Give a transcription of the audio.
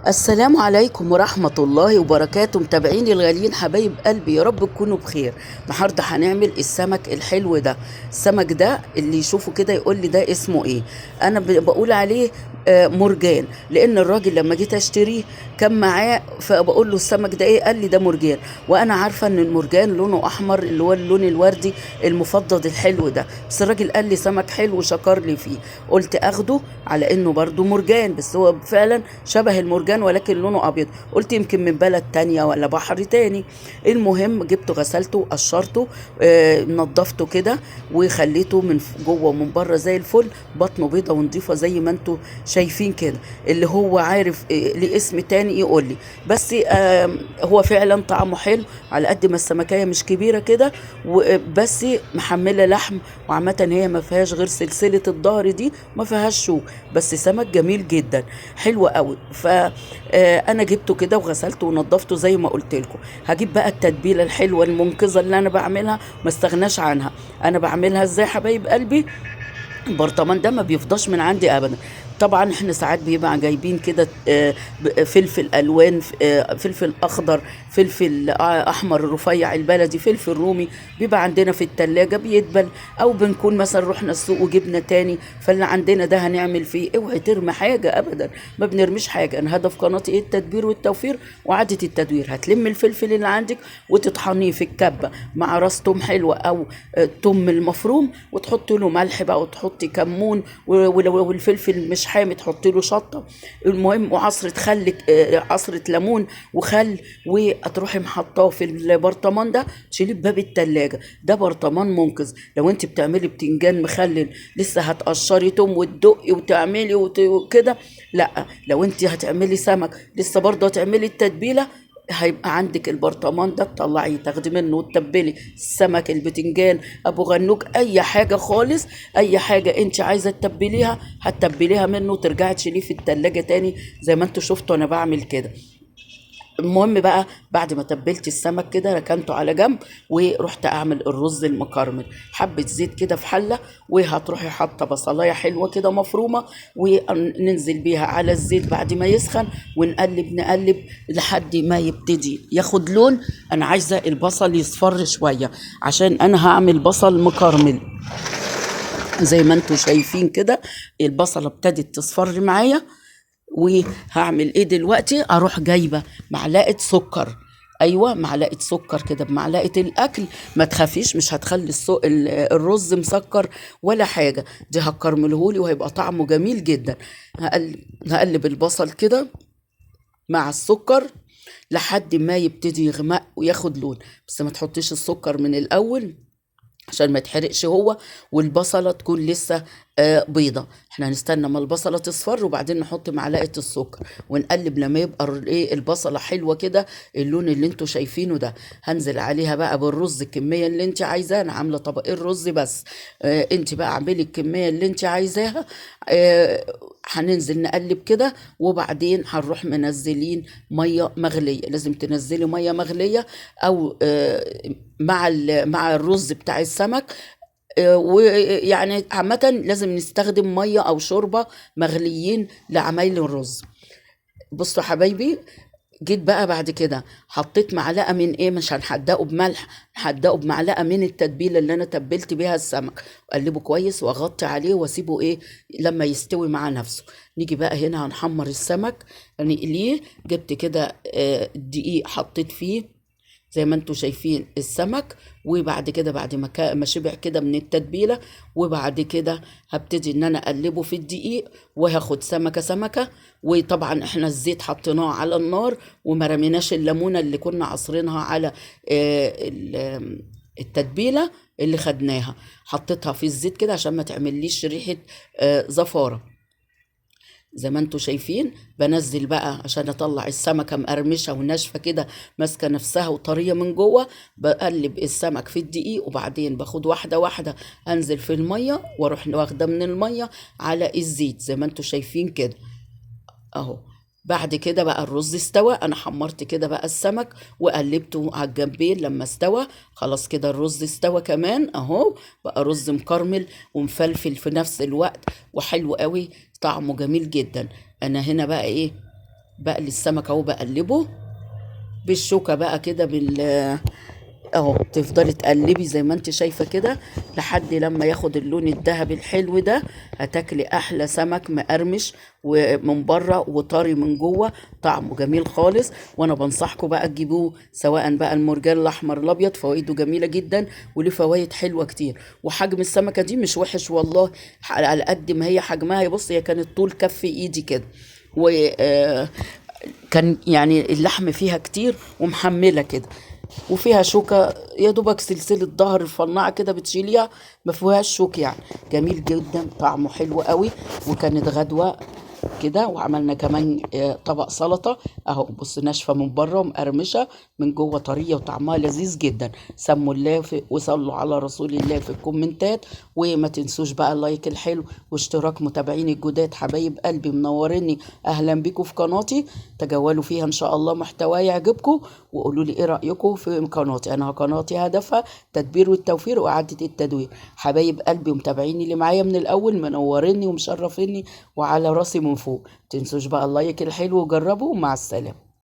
السلام عليكم ورحمة الله وبركاته. متابعيني الغاليين حبايب قلبي، يا رب تكونوا بخير. النهارده هنعمل السمك الحلو ده. السمك ده اللي يشوفه كده يقول لي ده اسمه ايه. انا بقول عليه مرجان، لان الراجل لما جيت اشتريه كان معاه، فبقول له السمك ده ايه، قال لي ده مرجان. وانا عارفه ان المرجان لونه احمر، اللي هو اللون الوردي المفضل الحلو ده، بس الراجل قال لي سمك حلو وشكر لي فيه، قلت اخده على انه برضو مرجان، بس هو فعلا شبه المرجان ولكن لونه ابيض. قلت يمكن من بلد تانية ولا بحر تاني. المهم جبته، غسلته، قشرته، نضفته كده وخليته من جوه ومن بره زي الفل، بطنه بيضة ونضيفه زي ما انتوا شايفين كده. اللي هو عارف ليه اسم تاني يقول لي، بس هو فعلا طعمه حلو على قد ما السمكية مش كبيرة كده، بس محمله لحم، وعامة هي ما فيهاش غير سلسلة الظهر دي، ما فيهاش شوك، بس سمك جميل جدا حلو قوي. فانا جبته كده وغسلته ونضفته زي ما قلت لكم. هجيب بقى التتبيله الحلوة المنقذه اللي انا بعملها، ما استغناش عنها. انا بعملها ازاي حبايب قلبي؟ البرطمان ده ما بيفضاش من عندي ابدا. طبعا احنا ساعات بيبقى جايبين كده فلفل الوان، فلفل اخضر، فلفل احمر رفيع البلدي، فلفل رومي، بيبقى عندنا في التلاجة بيدبل، او بنكون مثلا رحنا السوق وجبنا تاني، فاللي عندنا ده هنعمل فيه. اوعي ترمي حاجة ابدا، ما بنرميش حاجة. انا هدف قناتي ايه؟ التدبير والتوفير وعادة التدوير. هتلم الفلفل اللي عندك وتطحنيه في الكبة مع راس توم حلوة او توم المفروم، وتحطي له ملح بقى، وتحطي كمون، ولو الفلفل مش حامي تحطي له شطه. المهم وعصره خل، عصره ليمون وخل، وتروحي محطاه في البرطمان ده، تشيليه بباب التلاجة. ده برطمان منقذ. لو انت بتعملي بتنجان مخلل لسه هتقشري توم وتدقي وتعملي وكده، لا. لو انت هتعملي سمك لسه برضه هتعملي التتبيله، هيبقى عندك البرطمان ده تطلعيه تاخدي منه وتتبلي السمك، البتنجان، ابو غنوج، اي حاجة خالص، اي حاجة انت عايزه تتبليها هتتبليها منه، وترجعي تشيليه في التلاجة تاني زي ما انتوا شفتوا انا بعمل كده. المهم بقى بعد ما تبلت السمك كده ركنته على جنب، ورحت اعمل الرز المكرمل. حبة زيت كده في حلة، وهتروحي حاطه بصلايه حلوة كده مفرومه، وننزل بيها على الزيت بعد ما يسخن، ونقلب نقلب لحد ما يبتدي ياخد لون. انا عايزه البصل يصفر شوية عشان انا هعمل بصل مكرمل. زي ما انتوا شايفين كده البصله ابتدت تصفر معايا. وهعمل ايه دلوقتي؟ اروح جايبه معلقه سكر، ايوه معلقه سكر كده بمعلقه الاكل، ما تخافيش مش هتخلي الرز مسكر ولا حاجة، دي هتكرملهولي وهيبقى طعمه جميل جدا. هقلب البصل كده مع السكر لحد ما يبتدي يغمق وياخد لون، بس ما تحطيش السكر من الاول عشان ما يتحرقش هو، والبصله تكون لسه بيضة. احنا هنستنى ما البصله تصفر وبعدين نحط معلقه السكر ونقلب لما يبقى البصله حلوة كده اللون اللي انتوا شايفينه ده. هنزل عليها بقى بالرز الكمية اللي انت عايزاها. انا عامله طبقين رز بس، انت بقى اعملي الكمية اللي انت عايزاها. هننزل نقلب كده، وبعدين هنروح منزلين مية مغليه. لازم تنزلي مية مغليه او مع الرز بتاع السمك، ويعني عامة لازم نستخدم مية أو شوربة مغليين لعمايل الرز. بصوا حبايبي، جيت بقى بعد كده حطيت معلقة من ايه، مش هنحدقه بملح، هنحدقه بمعلقة من التتبيلة اللي انا تبلت بيها السمك. اقلبه كويس واغطي عليه واسيبه ايه لما يستوي مع نفسه. نيجي بقى هنا هنحمر السمك نقليه. جبت كده دقيق حطيت فيه زي ما انتوا شايفين السمك، وبعد كده بعد ما شبع كده من التتبيلة، وبعد كده هبتدي ان انا اقلبه في الدقيق، وهاخد سمكة سمكة. وطبعا احنا الزيت حطيناه على النار وما رميناش الليمونة اللي كنا عصرينها على التتبيلة اللي خدناها، حطيتها في الزيت كده عشان ما تعمليش ريحة زفارة. زي ما انتوا شايفين بنزل بقى عشان اطلع السمكة مقرمشة وناشفة كده ماسكة نفسها وطرية من جوه. بقلب السمك في الدقيق، وبعدين باخد واحدة واحدة انزل في المية، واروح واخدة من المية على الزيت زي ما انتوا شايفين كده اهو. بعد كده بقى الرز استوى، انا حمرت كده بقى السمك وقلبته على الجنبين لما استوى خلاص كده الرز استوى كمان اهو، بقى رز مكرمل ومفلفل في نفس الوقت وحلو قوي، طعمه جميل جدا. انا هنا بقى ايه بقلي السمك اهو، بقلبه بالشوكة بقى كده اهو، تفضلي تقلبي زي ما انت شايفه كده لحد لما ياخد اللون الذهبي الحلو ده. هتاكلي احلى سمك مقرمش ومن بره وطري من جوه، طعمه جميل خالص. وانا بنصحكم بقى تجيبوه، سواء بقى المرجان الاحمر الابيض، فوائده جميلة جدا وليه فوائد حلوة كتير. وحجم السمكة دي مش وحش والله، على قد ما هي حجمها. بص هي كانت طول كف ايدي كده، و كان يعني اللحم فيها كتير ومحمله كده، وفيها شوكه يا دوبك سلسلة ظهر رفيعة كده بتشيليها، ما فيهاش شوك يعني. جميل جدا، طعمه حلو قوي. وكانت غدوه كده، وعملنا كمان طبق سلطة اهو. بص ناشفة من بره ومقرمشه من جوه، طرية وطعمها لذيذ جدا. سموا الله وصلوا على رسول الله في الكومنتات، وما تنسوش بقى ال like الحلو واشتراك متابعيني الجداد حبايب قلبي منوريني. اهلا بيكم في قناتي، تجولوا فيها ان شاء الله محتوى يعجبكم، وقولوا لي ايه رايكم في قناتي. انا قناتي هدفها تدبير والتوفير واعاده التدوير. حبايب قلبي ومتابعيني اللي معايا من الاول منوريني ومشرفيني وعلى راسي من فوق. تنسوش بقى ال like الحلو وجربوا. مع السلامة.